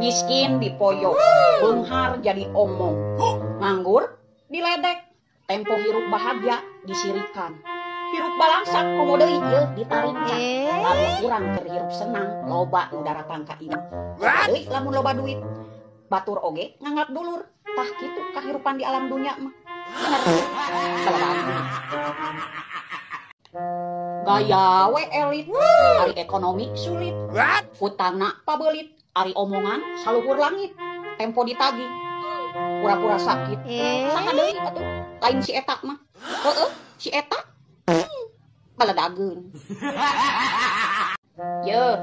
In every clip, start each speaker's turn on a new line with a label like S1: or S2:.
S1: Miskin dipoyok, beunghar jadi omong, nganggur diledek, tempo hirup bahagia disirikan. Hirup balangsak komo deui ieu ditarincak. Lamun urang keur hirup senang, loba nu daratang ka imah. Komo deui lamun loba duit, batur oge nganggap dulur. Tah kitu kahirupan di alam dunya mah. Bener. Gaya we elit, ari ekonomi sulit, utangna pabelit, ari omongan saluhur langit, tempo ditagih, pura-pura sakit, saha deui atuh, lain si eta mah, heueuh si eta, baledageun. Yeuh,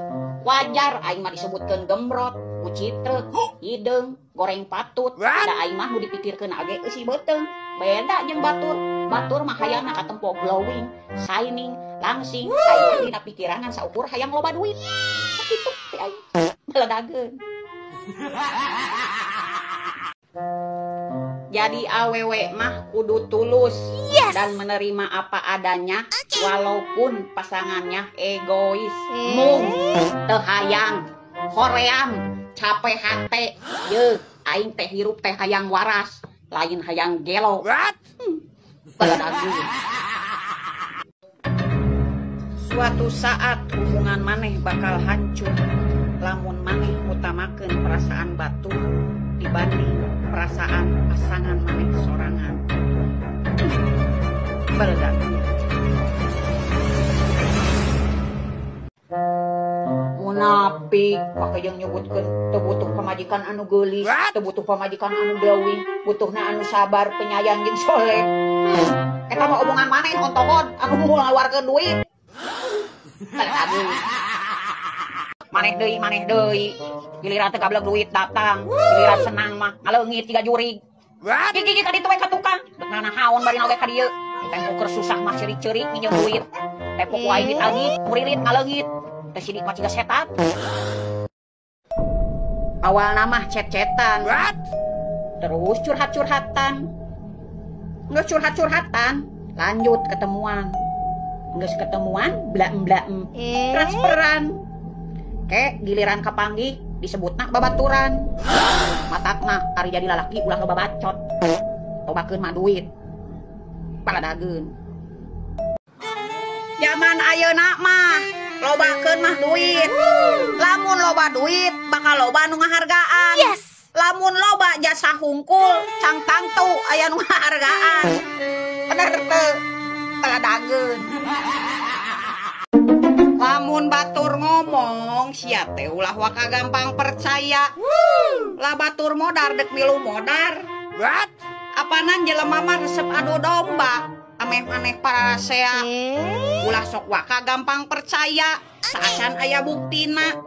S1: wajar aing mah disebutkeun gembrot, kucitreuk, hideung, goreng patut, da aing mah nu dipikirkeun age eusi beuteung. Beda jeung batur. Batur mah hayangna katempo glowing, shining, langsing, aing mah dina pikiran saukur hayang loba duit. Sakitu teh aing. Beledageun. Jadi awewe mah kudu tulus dan menerima apa adanya walaupun pasangannya egois, mung, teu hayang, hoream, capek hate. Yeuh, aing teh hirup teh hayang waras, lain hayang gelo. Beledageun. Suatu saat hubungan maneh bakal hancur lamun maneh ngutamakeun perasaan batur dibanding perasaan pasangan maneh sorangan. Beledageun. Munafik pake jeung nyebutkeun teu butuh pamajikan anu geulis, teu butuh pamajikan anu glowing, butuhna anu sabar, penyayang jeung soleh. Eta mah omongan maneh ontohod anu ngaluarkeun duit. Maneh deui, giliran teu gablek duit datang, giliran senang mah ngaleungit jiga jurig. Gigi ka ditu we ka tukang, dek nanahaon bari oge ka dieu. Tempo keur susah mah ceurik-ceurik nginjeum duit. Tempo ku aing ditagih, murilit ngaleungit. Teh sidik mah ciga setan. Awalna mah cet-cetan. Terus curhat-curhatan. Geus curhat-curhatan, lanjut ketemuan. Geus ketemuan, bla-bla, transferan. Ke giliran kapanggih disebutna babaturan. Matakna ari jadi lalaki ulah loba bacot. Tobakeun mah duit. Paladageun. Zaman ayeuna mah lobakeun mah duit. Lamun loba duit bakal loba nu ngahargaan. Lamun loba jasa hungkul cang tangtu aya nu ngahargaan. Bener teu? Paladageun. Lamun batur ngomong sia teh ulah waka gampang percaya. Lah batur modar dek milu modar. Apanan jelema mah resep adu domba, ameh maneh parasea. Ulah sok waka gampang percaya, saacan aya buktina.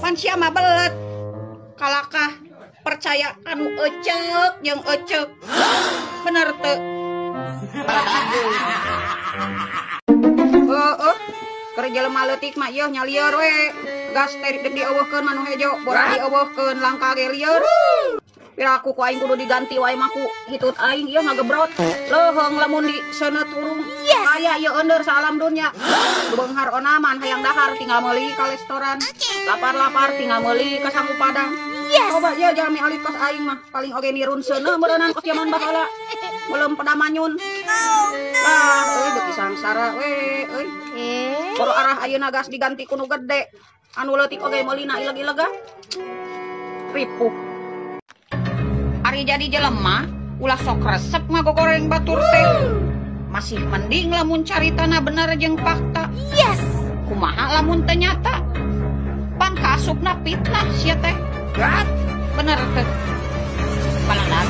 S1: Pan sia mah belet. Kalakah percaya kanu eceuk jeung eceuk. Bener teu? Paladageun. Heueuh. Keur jelema leutik mah ieu nya lieur we. Gas teh dek dieuweuhkeun mah nu hejo, bola dieuweuhkeun langka ge lieur. Piraku ku aing kudu diganti wae mah ku hitut aing ieu ngagebrot. Leuheung lamun di seuneut urung. Aya ieu eundeur saalam dunya. Beunghar onaman hayang dahar tinggal meuli ka restoran. Lapar-lapar tinggal meuli ka sangu padang. Coba ieu jalmi alit kos aing mah paling oge nirun seuneu meureunnan kos jaman baheula. Belum pedamanyun. Lah euy beuki sangsara we euy. Boro arah ayeuna gas diganti ku nu gede. Anu leutik oge meulina ileg-ilega. Ripuh. Ari jadi jelema ulah sok resep ngagogoreng batur teh. Masih mending lamun caritana bener jeung fakta. Kumaha lamun teu nyata? Pan kaasupna fitnah sia teh. Bener teh. Paladageun.